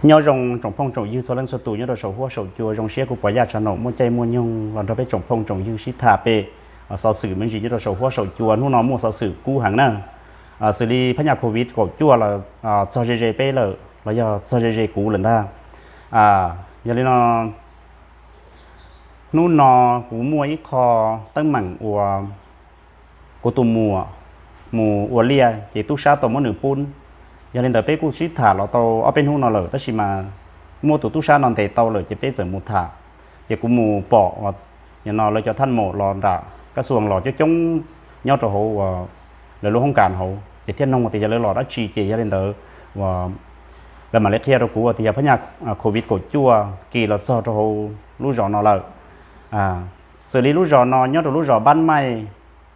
Nyob zoo tsoom phooj tsoom ywg txhua leej txhua tus nyob rau saum huab saum cua, zoo siab kuv Pov Yaj Channel muaj caij muaj nyoog los nrog peb tsoom phooj tsoom ywg sib tham pem xov xwm me ntsis nyob rau saum huab saum cua. Hnub no muaj xov xwm kub heev na, xws li phab nyaj covid kaum cuaj los txog ze ze peb lawm los yog txog ze ze kuv lawm ntag. Yog li no, hnub no kuv muaj ib qho teeb meem uas kuv tus muam mus ua liaj ces tub sab tau muab nws pub. Yog li ntawd peb kuj sib tham los tau ob peb hnub no lawm, tab sis mas muab tus tub sab no ntes tau lawm ces peb txawm mus tham. Ces kuv mus pom uas no lawv cov thaj maum los nram kab xuas los coob coob nyob rau hauv uas lawv lub hoob kas hauv, ces thiaj noog tias yog lawv los dab tsi. Ces yog li ntawd uas lawv mam li qhia rau kuv tias yog phab nyaj covid kaum cuaj kis los txog rau hauv lub zos no lawm. Xws li lub zos no nyob rau lub zos Npab Maij,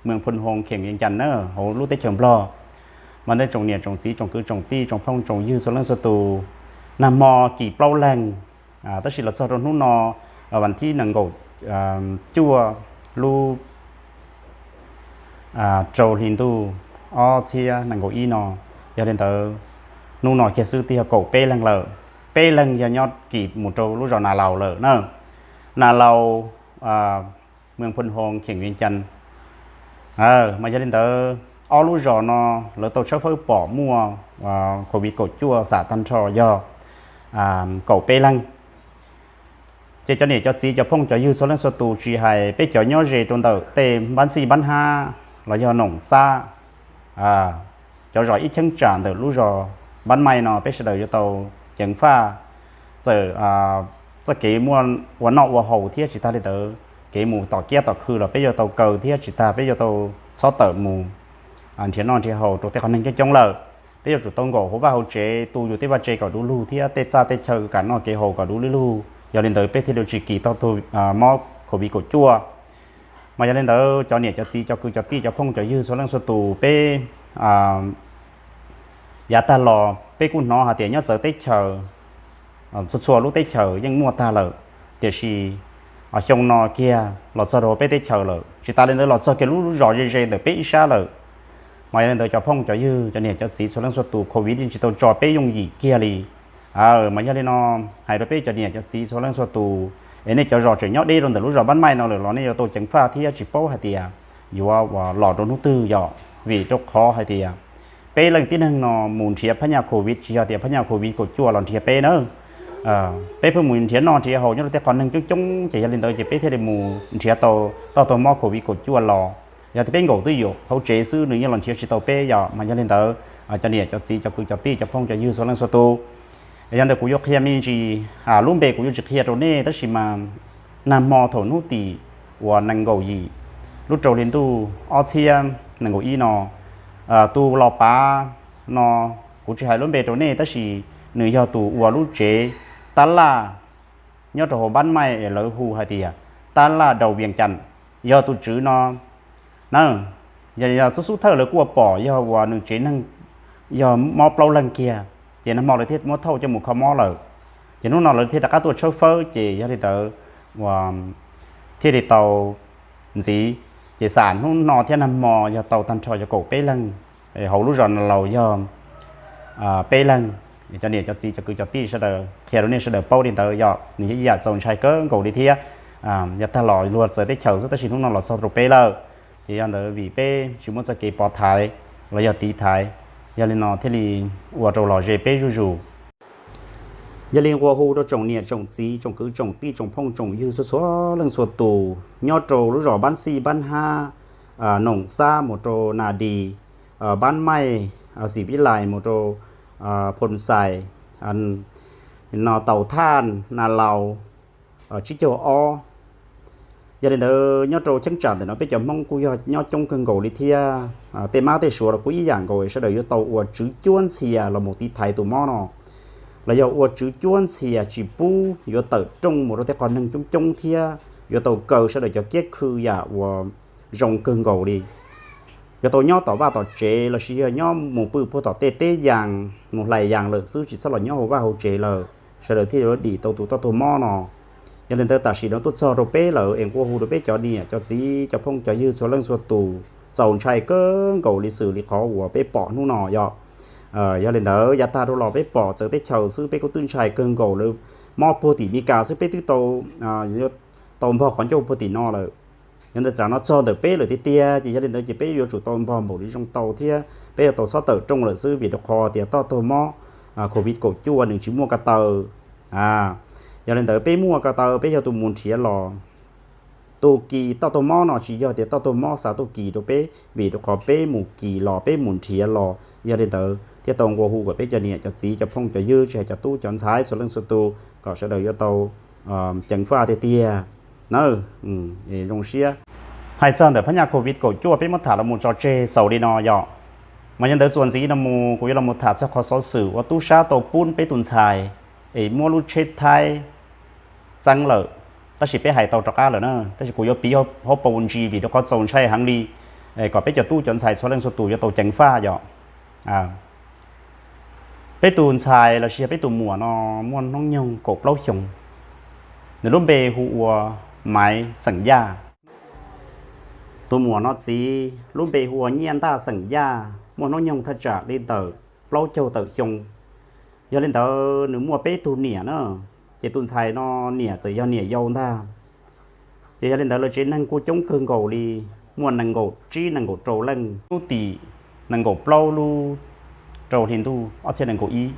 moos Phoos Hoos, kheem Vias Cas na, hauv lub teb chaws Nplog. Mas ntawd tsoom niam tsoom txiv tsoom kwv tsoom tij tsoom phooj tsoom ywg txhua leej txhua tus, nag hmo kis plaub leeg, tab sis los txog rau hnub no, vas thib nees nkaum cuaj lub rau hli ntuj ob txhiab nees nkaum ib no, yog li ntawd hnub no kiag xwb twb yog kaum peb leeg lawm. Peb leeg yog nyob kis mus rau lub zos Nas Laus lawm na. Nas Laus, moos Phoos Hoos, kheem Vias Cas. Mas yog li ntawd ob lub zos no lawv tau tshawb fawb pom muaj covid kaum cuaj xam tag nrho yog kaum peb leeg. Ces cov niam cov txiv cov phooj cov ywg txhua leej txhua tus tsis hais peb cov nyob ze rau ntawm tej Npab Xij Npab Hab los yog Noom Xab, cov zos ib cheeb tsam ntawm lub zos Npab Maij no peb sawv daws yuav tau ceev faj. Txawm txoj kev muaj ua noj ua haus thiab tsis tas li ntawd, kev mus tom kiab tom khw los peb yuav tau kaw thiab tsis tas peb yuav tau txhob tawm mus nrhiav noj nrhiav haus rau tej qhov neeg coob coob lawm. Peb yuav tsum tau nkaum hauv vaj hauv tsev, tu yus tej vaj tse kom du lug thiab tej txaj tej chaw kev noj kev haus kom du lug. Yog li ntawd peb thiaj li tsis kis tau tus mob covid kaum cuaj. Mas yog li ntawd cov niam cov txiv cov kwv cov tij cov phooj cov ywg txhua leej txhua tus, peb yav tag los peb kuj hnov hais tias nyob txawv teb chaws, txhua txhua lub teb chaws yeej muaj tag lawm, tiam sis xyoo no kiag los txog rau peb teb chaws lawm, tsis tas li ntawd los txog kiag lub zos ze ze ntawm peb ib sab lawm. Mas yog li ntawd cov phooj cov ywg cov niam cov txiv txhua leej txhua tus, covid yeej tsis tau tso peb yooj yim kiag li. Mas yog li no, hais rau peb cov niam cov txiv txhua leej txhua tus, es nej cov zos tseem nyob deb rau ntawm lub zos Npab Maij no lawm los nej yuav tau ceev faj thiab tsis paub hais tias yuav los rau hnub twg yom, vim rau qhov hais tias peb leej tib neeg no mus nrhiav phab nyaj covid tsis yog tias phab nyaj covid kaum cuaj los nrhiav peb na. Peb pheej mus nrhiav noj nrhiav haus nyob rau tej qhov neeg coob coob, ces yog li ntawd ces peb thiaj li mus nrhiav tau tog tus mob covid kaum cuaj los. Yog tias peb nkaum twj ywm hauv tsev xwb nws yeej los nrhiav tsis tau peb yom. Mas yog li ntawd, cov niam cov txiv cov kwv cov tij cov phooj cov ywg txhua leej txhua tus, yog ntawd kuv yuav qhia me ntsis, lub npe kuv yuav tsis qhia rau nej, tab sis mas nag hmo thaum hnub tim uas nees nkaum yim lub rau hli ntuj ob txhiab nees nkaum ib no, tus los pav no, kuv tsis hais lub npe rau nej, tab sis nws yog tus ua lub tsev tab laj nyob rau hauv Npab Maij es lawv hu hais tias tab laj Dau Vias Cas, yog tus tswv no na. Yog tub xub thawj lawv kuj ua pom yog uas nws tsev neeg yog mob plaub leeg kiag, ces nag hmo lawv thiaj muab thauj coj mus kho mob lawm. Ces hnub no lawv thiaj rov qab tuaj tshawb fawb, ces yog li ntawd uas thiaj li tau ntxiv. Ces xam hnub no thiab nag hmo yog tau tag nrho yog kaum peb leeg, hauv lub zos Nas Laus yog peb leeg. Cov niam cov txiv cov kwv cov tij sawv daws, qhia rau nej sawv daws paub li ntawd yom, nws yog ib yam txaus ntshai kawg nkaus li thiab. Yog tag los luag txawv teb chaws xwb, tab sis hnub no los txog rau peb lawm. Ces yog ntawd vim peb tsis muaj txoj kev pov thaiv los yog tiv thaiv, yog li no thiaj li ua rau los ze peb zuj zus. Yog li nqua hu rau tsoom niam tsoom txiv tsoom kwv tsoom tij tsoom phooj tsoom ywg txhua txhua leej txhua tus nyob rau lub zos Npab Xij Npab Hab, Noom Xab mus rau Nas Dis, Npab Maij, Xim Vib Lais mus rau Phoo Xais, no Taus Thaj, Nas Laus, tsib caug ob. Yog li ntawd nyob rau cheeb tsam ntawm no peb cov Hmoob kuj yog nyob coob kawg nkaus li thiab. Tej mab tej suav los kuj ib yam nkaus, sawv daws yuav tau ua tswv cuab ntxhias los mus tiv thaiv tus mob no, los yog ua tswv cuab ntxhias tsis pub yuav tawm rooj mus rau tej qhov neeg coob coob thiab yuav tau kaw sawv daws cov kiab khw yam uas zoo kawg nkaus li. Yuav tau nyob tom vaj tom tsev lossis yog nyob mus pw puag tom tej teb yas, mus hlais yas lawm xwb, tsis txhob los nyob hauv vaj hauv tsev lawm, sawv daws thiaj yuav dim tau tus toj tus mob no. Yog li ntawd tam sim no tuaj txog rau peb lawm es nqua hu rau peb cov niam cov txiv cov phooj cov ywg txhua leej txhua tus, txaus ntshai kawg nkaus li xws li qhov uas peb pom hnub no yog Yog li ntawd yav tag dhau los peb pom txawv teb chaws xwb peb kuj twb ntshai kawg nkaus lawm. Mob puag tim Meskas xwb peb twb tau, tau npog qhov ncauj puag tim no lawm. Yog ntawd tam no txog ntawm peb lawm tiag tiag ces yog li ntawd ces peb yuav tsum tau npog npaum li zoo tau thiab peb yuav tau xob tawm rooj lawm xwb vim rau qhov tias toj tuag mob COVID kaum cuaj nws tsis muaj ko taw. Yog li ntawd peb muaj ko taw peb yog tus mus nrhiav los. Tus kis toj tuag mob no tsis yog tias toj tuag mob xa tuaj kis rau peb vim rau qhov peb mus kis los peb mus nrhiav los. Yog li ntawd thiaj tau nqua hu kom peb cov niam cov txiv cov phooj cov ywg tsis hais cov tub cov ntxhais txhua leej txhua tus kom sawv daws yuav tau ceev faj tiag tiag na. Zoo siab. Hais txog ntawm phab nyaj COVID kaum cuaj peb muab tham los mus tso tseg xaus li no yom. Mas yog ntawd txuas ntxiv no mus kuv yuav los tham txog qhov xov xwm uas tub sab tau pub peb tus ntxhais es muab lub tsheb Thaib txeeb lawm. Tab sis peb hais tau rov qab lawm na, tab sis kuv yuav piv hauv paus ntsis vim rau qhov txaus ntshai heev li, kom peb cov tub cov ntxhais txhua leej txhua tus yuav tau ceev faj yom. Peb tus ntxhais los sis yog peb tus muam no muaj hnub nyoog kaum plaub xyoos. Nws lub npe hu ua Maiv xeem Yaj. Tus muam no txiv lub npe hu ua Nyiaj Ntaj xeem Yaj, muaj hnub nyoog thaj tsam li ntawm plaub caug tawm xyoo. Yog li ntawd nws muaj peb tug niam na, ces tus ntxhais no niam txawm yog niam yau ntag. Ces yog li ntawd lawv tsev neeg kuj coob kawg nkaus li, muaj nees nkaum tsib nees nkaum rau leej, lub tim nees nkaum plaub lub rau hli ntuj ob txhiab nees nkaum ib,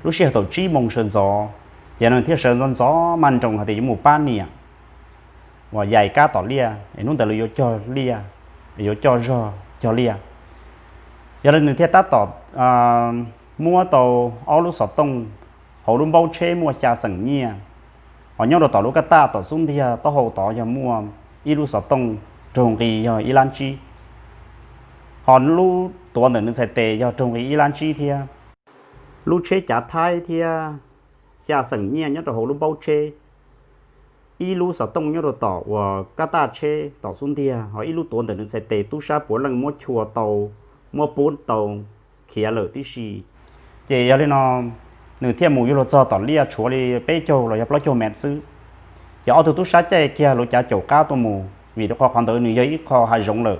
lub sij hawm thaum tsib moos sawv ntxov, ces nws thiaj sawv ntxov ntxov maj nroos hais tias yuav mus pab niam uas yais kab tom liaj es hnub ntawd lawv yuav cog liaj, yuav coj zog cog liaj. Yog li nws thiaj tab tom muab tau ob lub xov tooj, hauv lub npaub tsheb muaj xya xeem nyiaj, ho nyob rau tom lub kab taj tom xub ntiag taub hau tod yog muaj ib lub xov tooj raug nqi yog ib lab tsib, ho lub tuav ntawm nws txhais tes yog raug nqi ib lab tsib thiab. Lub tsheb cav Thaib thiab xya xeem nyiaj nyob rau hauv lub npaub tsheb, ib lub xov tooj nyob rau tom uas kab taj tsheb tom xub ntiag, ho ib lub tuav ntawm nws txhais tes tub sab puav leej muab chua tau, muab pub tau khiav lawm tib si. Ces yog li no nws thiaj mus yuav luag txog tom liaj tshuav li peb caug los yog plaub caug mev xwb. Ces ob tug tub sab caij kiag lawv cav caum qab tuaj mus vim rau qhov qhov ntawd nws yog ib qho hav zoov lawm.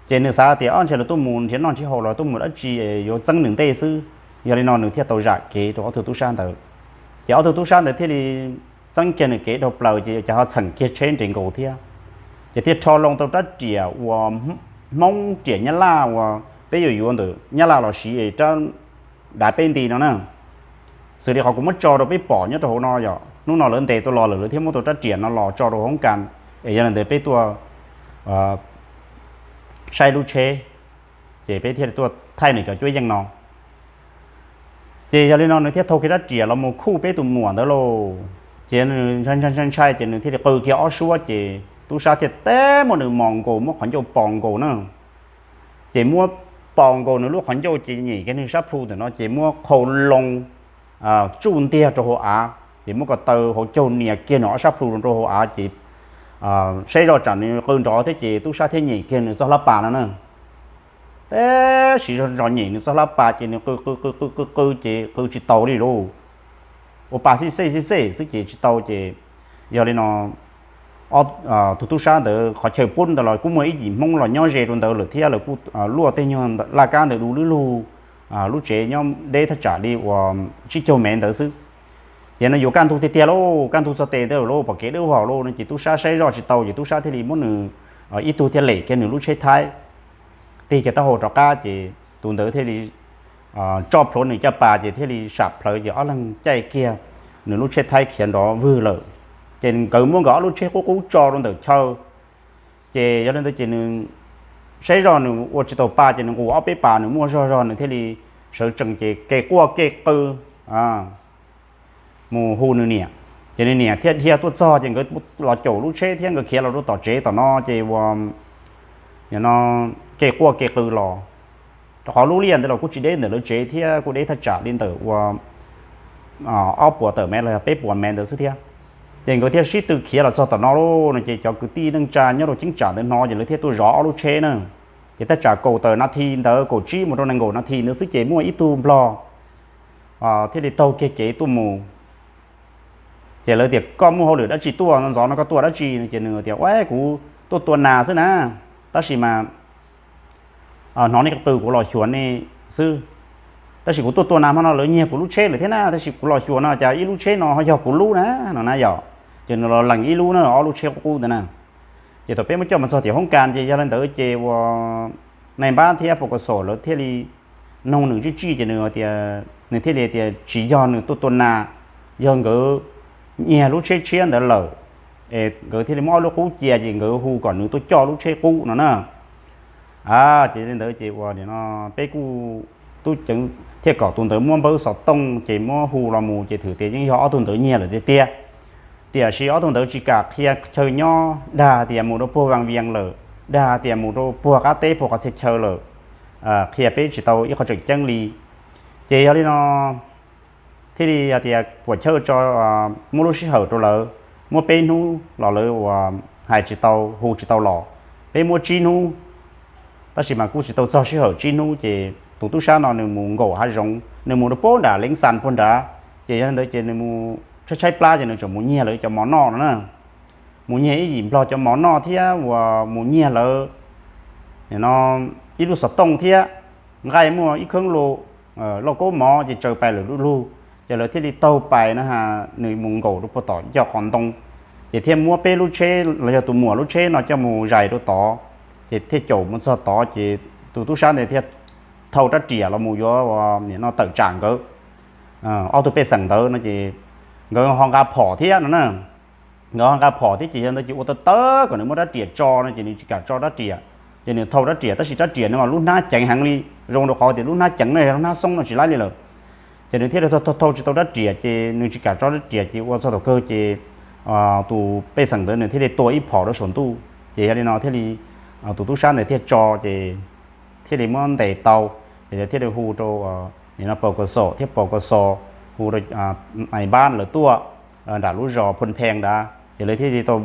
Ces nws xav tias ob ntshe lawv tuaj mus nrhiav noj nrhiav haus los tuaj mus dab tsi yuav txeeb nws ntej xwb. Yog li no nws thiaj tau zam kev rau ob tug tub sab ntawd. Ces ob tug tub sab ntawd thiaj li txeeb kiag nws kev dhau plaws ces cas ho txheem kiag tsheb nres nkaus thiab. Ces thiaj rho loo tau rab riam uas Hmoob riam Nyab Laj uas peb yuav yuav ntawm Nyab Laj los siv rab dav peb nti no na. Xws li qhov kuv muab tso rau peb pom nyob rau hauv no yom, hnub no lawv ntes tuaj los lawm lawv thiaj muab tau rab riam no los tso rau hoob kas, es yog li ntawd peb tuaj saib lub tsheb, ces peb thiaj tuaj thaij nws cov cuab yeej no. Ces yog li no nws thiaj thau kiag rab riam los mus khuj peb tus muam ntawd lauj. Ces nws ntshai ntshai ntshai ces nws thiaj li qw kiag ob suab ces tub sab thiaj teb muab nws mos nkaus muab qhov ncauj pos nkaus na. Ces muab pos nkaus nws lub qhov ncauj ces nyem kiag nws sab plhu ntawm no ces muab qhau loo tsuj ntiag rau hauv av, ces muab ko taw hauv caug nias kiag nws ob sab plhu rau hauv av ces saib zoj tsam nws qw nrov thiab ces tub sab thiaj nyem kiag nws txoj hlab pas no na. Tab sis zoj nyem nws txoj hlab pas ces nws qw qw qw qw qw qw ces qw tsis taus li lauj. Ua pa xij xej xij xej xwb ces tsis tau ces yog li no tus tub sab ntawd qhov chaw pub ntawd los kuj muaj ib yim Hmoob los nyob ze rau ntawd lawm thiab lawv kuj luaj tej nyuag laj kab ntawd du lub lug, lub tsev nyob deb thaj tsam li uas tsib caug mev ntawd xwb. Ces no yuav kaj ntug tiag tiag lauj, kaj ntug txog tes ntawd lauj, pom kev dawb vog lauj no ces tub sab saib zoj tsis tau ces tub sab thiaj li muab nws ib tug thiaj lem kiag nws lub tsheb Thaib, tig kiag taub hau rov qab ces tus ntawd thiaj li tso plhuav nws caj pas ces thiaj li sam plawv ces ob leeg caij kiag nws lub tsheb Thaib khiav nrov vwg lawm. Ces nkawd muab nkawd ob lub tsheb qub qub tso rau ntawm chaw. Ces yog li ntawd ces nws saib zoj nws ua tsis tau pa ces nws nqus ob peb pas nws muaj zog zog nws thiaj li sawv tsees ces kev quaj kev qw mus hu nws niam. Ces nws niam thiaj dhia tuaj txog ces nkawd los caum lub tsheb thiab nkawd khiav los rau tom tsev tom no ces ua no kev quaj kev qw los, rau qhov lub liaj ntawd los kuj tsis deb ntawm lawv tsev thiab kuj deb thaj tsam li ntawm ua ob puas tawm mev los yog peb puas mev ntawd xwb thiab. Ces nkawd thiaj sib tw khiav los txog tom no lauj no ces cov kwv tij neej tsa nyob rau cheeb tsam ntawd hnov ces lawv thiaj tuaj zov ob lub tsheb na. Ces thaj tsam kaum tawm nas this ntawd kaum tsib mus rau nees nkaum nas this ntawd xwb ces muaj ib tug nplog thiaj li taug kiag kev tuaj mus. Ces lawv tias koj muaj hauj lwm dab tsi tuaj ntxov no koj tuaj dab tsi no ces nws tias ua kuv tuaj tua nas xwb na, tab sis mas hnov nej qw kuv los xyuas nej xwb. tab sis kuv tuaj tua nas hmo no lawv nyiag kuv lub tsheb lawm thiab na, tab sis kuv los xyuas no cas ib lub tsheb no ho yog kuv lub na no na yom. Ces nws los lees ib lub na, ob lub tsheb qub qub ntawd na. Ces thaum peb muab coj mus txog tim hoob kas ces yog li ntawd ces ua nais npab thiab pos kas xom lawv thiaj li noog nws tsib tsij ces nws tias, nws thiaj li tias tsis yog nws tuaj tua nas, yog nkawd nyiag lub tsheb tshiab ntawd lawm, es nkawd thiaj li muab ob lub qub cia ces nkawd hu kom nws tuaj coj lub tsheb qub no na. Ces li ntawd ces ua no peb kuj tub ceev thiaj kom tus ntawd muab npawb xov tooj ces muab hu los mus ces thwm tias yeej yog ob tug ntawd nyiag lawm tiag tiag. Tiam sis ob tug ntawd tsis kam qhia chaw nyob, dag tias mus rau puag Vaj Vias lawm, dag tias mus rau puag qab teb puag qhov txhia chaw lawm, qhia peb tsis tau ib qho tseem ceeb li. Ces yog li no thiaj li hais tias puam chawj tso, muab lub sij hawm rau lawv, muab peb hnub los lawv ua hais tsis tau, hu tsis tau los. Peb muab tsib hnub, tab sis mas kuj tsis tau txog sij hawm tsib hnub ces tus tub sab no nws mus nkaum hav zoov, nws mus rau puag nram Leev Xas puag nrad. Ces yog li ntawd ces nws mus tshaib tshaib plab ces nws tseem mus nyiag lawv cov mov noj no na. Mus nyiag ib yim nplog cov mov noj thiab uas mus nyiag lawv no ib lub xov tooj thiab nqaij muaj ib kheeb lus, lauj kaub mov ces tsaws pais lawm lub lug. Ces lawv thiaj li taug pais na, nws mus nkaum rau puag tom ncauj qhov ntoo, ces thiaj muab peb lub tsheb los yog tus muam lub tsheb no coj mus zais rau tod. Ces thiaj caum mus txog tod ces tus tub sab ntawd thiaj thau rab riam los mus yuav nim no tawm tsam nkawd ob tug pej xeem ntawd no ces nkawd ho nqa phom thiab no na. Nkawd ho nqa phom thiab ces yog ntawd ces ua tawv tawv kom nws muab rab riam tso no ces nws tsis kam tso rab riam. Ces nws thau rab riam tab sis rab riam no mas lub hnab ceev heev li, zoo rau qhov tias lub hnab ceev no yog lub hnab xoob no tsis laib li lawm. Ces nws thiaj li thau thau tsis tau rab riam ces nws tsis kam tso rab riam ces ua txog thaum kawg ces tus pej xeem ntawd nws thiaj li tua ib phom rau saum ntuj. Ces yog li no thiaj li tus tub sab ntawd thiaj tso ces thiaj li muab ntes tau. Ces thiaj li hu rau nim no pos kas xom thiab pos kas xos, hu rau nais npab lawv tuaj nram lub zos Phoo Phee nrad. Ces lawv thiaj li tau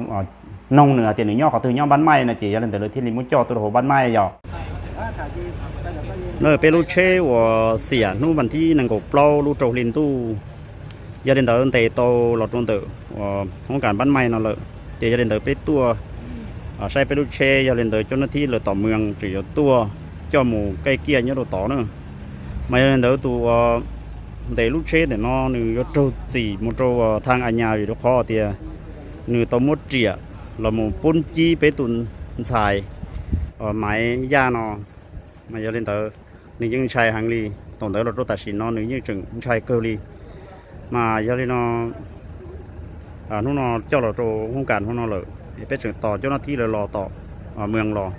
noog nws hais tias nws nyob qhov twg, nyob Npab Maij no ces yog li ntawd lawv thiaj li muab coj tuaj rau hauv Npab Maij yom. No peb lub tsheb uas xiam hnub vas thib nees nkaum plaub lub rau hli ntuj, yog li ntawd ntes tau los rau ntawm hoob kas Npab Maij no lawm. Ces yog li ntawd peb tuaj saib peb lub tsheb, yog li ntawd cov nab thib lawv tom mws tseem yuav tuaj coj mus kaij kiaj nyob rau tod na. Mas yog li ntawd tus ntes lub tsheb ntawm no nws yuav raug txim mus rau thaj a nyas vim rau qhov tias nws tau muab riam los mus pub cib peb tus ntxhais Maiv Yaj no. Mas yog li ntawd nws yeej ntshai heev li, thaum ntawd los rau tam sim no nws yeej tseem ntshai kawg li. Mas yog li no hnub no coj los rau hoob kas hnub no lawm, peb tseem tos cov nab thib lawv los tom mws los,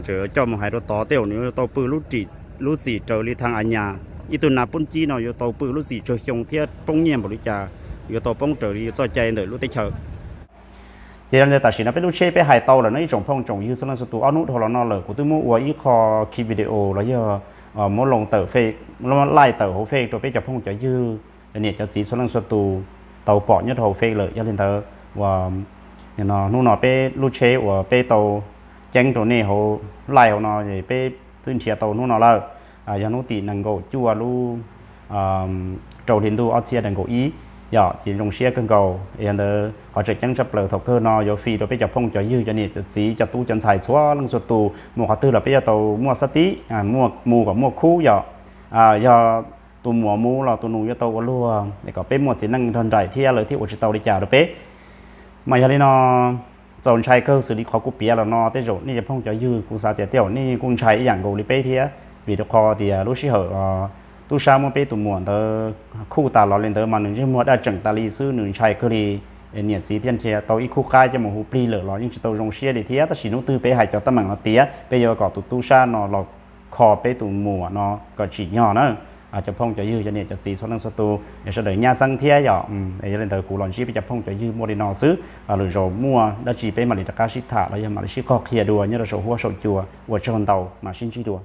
tseem coj mus hais rau tod tej zaum nws yuav tau pw lub txim raws li thaj a nyas. Ib tug nas pub cib no yuav tau pw lub txim tsawg xyoo thiab poob nyiaj npaum li cas, yuav tau poob raws li txoj cai ntawm lub teb chaws. Ces yog li ntawd tam sim no peb lub tsheb peb hais tau lawm no ib tsoom phooj tsoom ywg txhua leej txhua tus, ob hnub dhau los no lawm kuv twb muab ua ib qho ki video los yog muab loo tawm fej, laij tawm hauv fej rau peb cov phooj cov ywg cov niam cov txiv txhua leej txhua tus tau pom nyob rau hauv fej lawm. Yog li ntawd ua hnub no peb lub tsheb uas peb tau ceeb rau nej hauv laij hauv no peb twb nrhiav tau hnub no lawm. Yog hnub tim nees nkaum cuaj lub rau hli ntuj ob txhiab nees nkaum ib, yog ces zoo siab kawg nkaus. Yog ntawd qhov tseem ceeb tshaj plaws thaum kawg no yuav fi rau peb cov phooj cov ywg cov niam cov txiv cov tub cov ntxhais txhua leej txhua tus mus qhov twg los peb yuav tau muaj xab tib, mus kom muaj khub yom. Yog tus muam mus los tus nus yuav tau ua luag es kom peb muaj txiv neej nrog nraim thiab lawv thiaj ua tsis tau li cas rau peb. Mas yog li no txaus ntshai kawg xws li qhov kuv piav los no tej zaum nej cov phooj cov ywg kuv xav tias tej zaum nej kuj ntshai ib yam nkaus li peb thiab, vim rau qhov tias lub sij hawm tub sab muab peb tus muam ntawd khuj tas los li ntawd mas nws ntsej muag daj tseem tas li xwb, nws ntshai kawg li. Niam txiv thiaj nrhiav tau ib khub qaib coj mus hu plig lawm los yeej tsis tau zoo siab li thiab. Tab sis hnub twg peb hais cov teeb meem no tiav peb yuav kom tus tub sab no los kho peb tus muam no kom tsim nyog na. Cov phooj cov ywg cov niam cov txiv txhua leej txhua tus es sawv daws nyab xeeb thiab yom. Yog li ntawd kuv los ntsib peb cov phooj cov ywg muaj li no xwb, lwm zaus muaj dab tsi peb mam li rov qab sib tham los yog mam li sib qog qhia dua nyob rau saum huab saum cua. Ua tsaug ntau, mam sib ntsib dua.